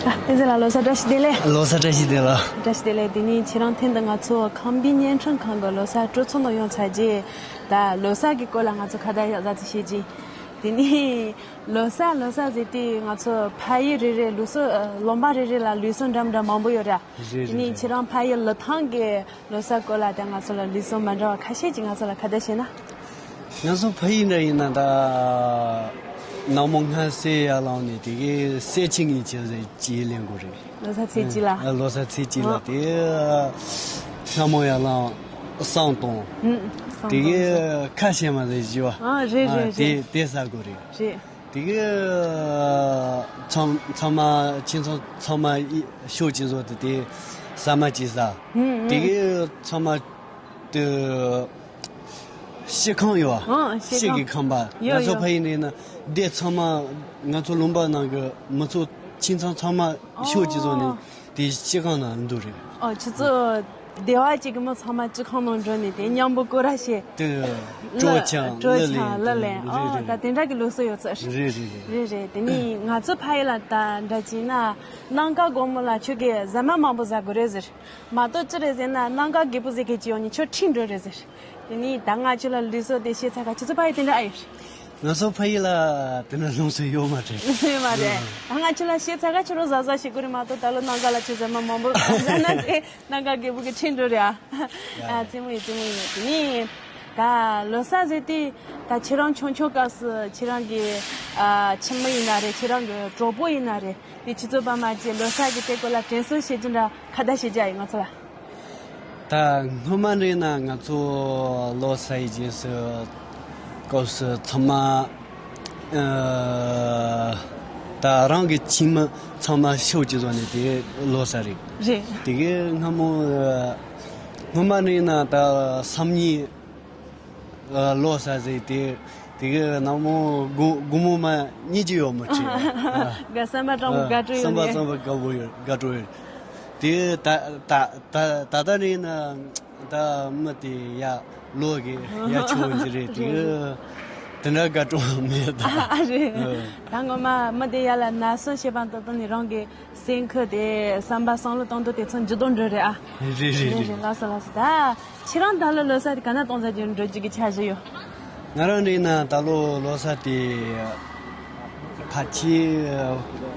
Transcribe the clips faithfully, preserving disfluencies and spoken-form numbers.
བསྟན་འཛིན་ལགས་ལོ་གསར་བཀྲ་ཤིས་བདེ་ལེགས། ལོ་གསར་བཀྲ་ཤིས་བདེ་ལེགས། བཀྲ་ཤིས་བདེ་ལེགས། དེ་ནས་ཁྱེད་རང་ཐེངས་འདི་ང་ཚོ་ཁམས་པའི་བརྙན་འཕྲིན་ཁང་གི་ལོ་གསར་སྤྲོ་ཚོགས་ནང་ཡོང་ཚར་རྗེས། ད་ལོ་གསར་གྱི་སྐོར་ལ་ང་ཚོ་ཁ་བརྡ་ཡག་ཙམ་ཅིག་བྱེད་ཀྱིན། དེ་ནས་ལོ་གསར་ལོ་གསར་ཟེར་དུས་ང་ཚོ་ཕ་ཡུལ་རེ་རེ་ལུགས་སྲོལ་ཨ། ལུང་པ་རེ་རེ་ལ་ལུགས་སྲོལ་འདྲ་མི་འདྲ་མང་པོ་ཡོད་ར། རེད་དེ་ནས་རེད་ཁྱེད་རང་ཕ་ཡུལ་ལི་ཐང་གི་ལོ་གསར་སྐོར་ལ་ད་ང་ཚོ་ལ་ལུགས་སྲོལ་མི་འདྲ་བ་ཁ་ཤས་ཅིག་ང་ཚོ་ལ་ཁ་བརྡ་བྱས་ན། ང་ཚོ་ཕ་ཡུལ་འདྲ་ཡིན་ན་ད་ནངས་མོ་སྔ་སེ་ཡར་ལངས་ནས་དེ་གའི་གསེར་ཁྱི་ངན་བྱེད་ཟེར་ཅིག་ལེན་དགོས་རེད། ལོ་གསར་ཚེས་གཅིག་ལ། ཨ། ལོ་གསར་ཚེས་གཅིག་ལ། ཨ། དེ་སྔ་མོ་ཡར་ལངས་བསང་གཏོང་། ཨུ། བསང་། དེ་གའི་གཏོང་། ཁ་ཕྱེ་མ་ཟེར་བཞི་བ། ཨ། རེད་ཨ། རེད་དེ་རེད། དེ་ཟ་དགོས་རེད། རེད། དེ་གའི་ཚང་ཚང་མ་ཁྱིམ་ཚང་ཚང་མ་ཤོག་ཅིག་བཟོ་དེ་དེ་ཟ་མ་ཅིག་ཟ། ཨུ། ཨུ། དེ་གའི་ཚང་མ་དེ། ཤི་ཁང་ཡོད་ཨ། ཨ། ཤི་ཤི་ཁང་གི་ཁང་པ། ཡོད་ང་ཚོ་ཡོད། ཕ་ཡུལ་ནས་ན་སྡེ་ཚང་མ་ང་ཚོ་ལུང་པ་ནང་གི་མི་ཚོ་ཁྱིམ་ཚང་ཚང་མ་ཤོག་ཅིག་བཟོ་ནས། ཨོ། དེ་ཤི་ཁང་ནང་འདུག་རེད། ཨོ། ཁྱེད་ཚོ་སྡེ་བ་གཅིག་གི་མི་ཚང་མ་སྤྱི་ཁང་ནང་འགྲོ་ནས་དེ་མཉམ་པོ་སྐོར་ར་བྱེད། དེ་གྲོ་ཆང་གྲོ་ལི་ཆང་ལི་ལེན། ལེན། ཨོ། རེད་རེད། ད་དེ་འདྲ་གི་ལུགས་སྲོལ་ཡོད་ཚོད་རེད། རེད་རེད་རེད། རེད་རེད། དེ་ནས་ང་ཚོ་ཕ་ཡུལ་ལ་ད་འདྲ་བྱས་ན་གནམ་ཀ་དགོང་མོ་ལ་ཁྱོད་ཀྱིས་ཟ་མ་མང་པོ་ཟ་དགོས་རེད་ཟེར། མ་གཏོགས་ཅི་རེད་ཟེར་ན་གནམ་ཀ་རྒད་པོ་ཟེར་མཁན་ཅིག་ཡོང་ནས་ཁྱོད་ཁྲིད་འགྲོ་རེད་ཟེར། དེ་ནས་ད་ང་ཁྱོད་ལ་ལུགས་སྲོལ་དེ་བཤད་ཚར་ག་ཁྱེད་ཚོ་ཕ་ཡུལ་དེ་འདྲ་ཨེ་ཡོད་རེད། ང་ཚོ་ཕ་ཡུལ་ལ་དེ་འདྲ་ལུགས་སྲོལ་ཡོད་མ་རེད། ཡོད་མ་རེད། ད་ང་ཁྱོད་ལ་བཤད་ཚར་ག་ཁྱོད་རང་ཟ་ཟ་བྱེད་དགོས་རེད་མ་གཏོགས་ད་ལོ་གནམ་ཀ་ལ་ཁྱོད་ཟ་མ་མང་པོ་ཟ་ན་དེ་གནམ་ཀ་རྒད་པོ་གིས་ཁྲིད་འགྲོ་རེད་ཨ། ཡ། ཨ། རྩེད་མོ་ཡིན་རྩེད་མོ་ཡིན། དེ་ནས་ད་ལོ་གསར་ཟེར་དུས་ད་ཁྱེད་རང་ཆུང་ཆུང་སྐབས་སུ་ཁྱེད་རང་གི་ཨ། ཁྱིམ་མི་ཡིན་ན་རེད། ཁྱེད་རང་གི་གྲོགས་པོ་ཡིན་ན་རེད། དེ་ཁྱེད་ཚོ་ཕ་མ་གཅིག་ལོ་གསར་གྱི་དེ་སྐོར་ལ་དྲན་གསོ་བྱེད་རྒྱུ་འདྲ་ཁ་བརྡ་བྱེད་རྒྱུ་ཡིན་ང་ཚོ་ལ། ད་སྔོན་མ་འདྲ་ཡིན་ན་ང་ཚོ་ལོ་གསར་ཡི་རྗེས་སུ་སྐབས་སུ་ཚང་མ་ཨ། ད་རང་གི་ཁྱིམ་མི་ཚང་མ་ཤོག་ཅིག་བཟོ་ནས་དེ་ལོ་གསར་རེད། རེད། དེ་གའི་སྔ་མོ་སྔོན་མ་འདྲ་ཡིན་ན་ད་སང་ཉིན་ཨ། ལོ་གསར་ཟེར་དེ། དེ་གའི་ནངས་མོ་དགོང་དགོང་མོ་མ་གཉིད་ཀྱི་ཡོད་མ་ཁྲིད། དགའ་བསམ་པ་སྤྲང་པོ་དགའ་སྤྲོ་ཡོད་བསམ་པ་ནས། བསམ་པ་དགའ་པོ་ཡོད་དགའ་སྤྲོ་ཡོད། དེ་ད་ད་ད་ད་ད་ནི་ན་ད་མི་དེ་ཡ་ལོ་གི་ཡ་ཆུང་ཅི་རེད། དེ་གི་དེ་འདྲ་དགའ་སྤྲོ་མེད་ད། ཨ་རེད། ཨ། ད་ངོ་མ་མི་དེ་ཡ་ལ་ན་སོ་བྱེད་པ་ཏོ་ཏོ་ནི་རང་གི་སེམས་ཁུར་དེ་བསམ་པ་བསམ་བློ་གཏོང་འདོད་དེ་ཚོ་འཇུ་དོན་འགྲོ་རེད་ཨ། རེད་རེད་རེད། རེད་རེད། ལགས་སོ་ལགས་སོ། ད་ཁྱེད་རང་ད་ལོ་ལོ་གསར་དེ་ག་ན་གཏོང་ས་ཀྱི་འགྲོ་རྒྱུ་གི་འཆར་གཞི་ཡོད། ང་རང་འདྲ་ཡིན་ན་ད་ལོ་ལོ་གསར་དེ་ཕ་ཁྱི་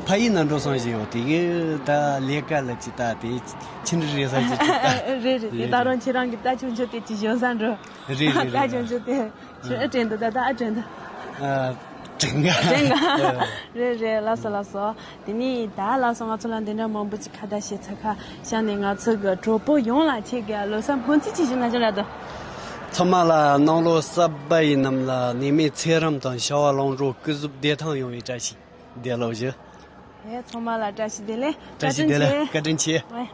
ཕ་ཡུལ་ན་འགྲོ་བསམ་བཞིན་ཡོད། དེ་གི་ད་ལས་ཀ་ལ་ཅི་ལྟ་དེ་ཕྱི་འབྲེལ་རེད་ས་ཅི་ཅི་ལྟ། རེད་རེད། དེ་རེད་ད་རེད། རང་ཁྱེད་རང་གི་ད་ཆུང་ཆུང་དེ་ཅི་བྱོན་ས་འགྲོ། རེད་རེད་ད་རེད། ཆུང་ཆུང་དེ་ཁྱོད་ཨེ་དྲན་འདུག་ད་ད་ཨ་དྲན་འདུག་ཨ། དྲན་ག་དྲན་ག་ཨ། རེད་རེད། ལགས་སོ་ལགས་སོ། དེ་ནས་ད་ལགས་སོ་ང་ཚོ་ལ་འདི་འདྲ་མང་པོ་ཅིག་ཁ་བརྡ་བྱས་ཚར་ཁ་བྱས་ནས་ང་ཚོ་གི་གྲོགས་པོ་ཡོངས་ལ་ཁྱེད་ཀྱི་ལོ་གསར་སྨོན་ཚིག་ཅིག་ཞུ་ན་ཅི་འདྲ་འདུག་ཚང་མ་ལ་གནམ་ལོ་གསར་པ་ཡི་ནམ་ལ་ནད་མེད་ཚེ་རིང་དང་བྱ་བ་ལམ་འགྲོ་སྐུ་གཟུགས་བདེ་ཐང་ཡོང་བའི་བཀྲ་ཤིས་བདེ་ལེགས་ཞུ། ཨེ་ཚང་མ་ལ་བཀྲ་ཤིས་བདེ་ལེགས། བཀྲ་ཤིས་བདེ་ལེགས། བཀའ་དྲིན་ཆེ། བཀའ་དྲིན་ཆེ། ཨེ།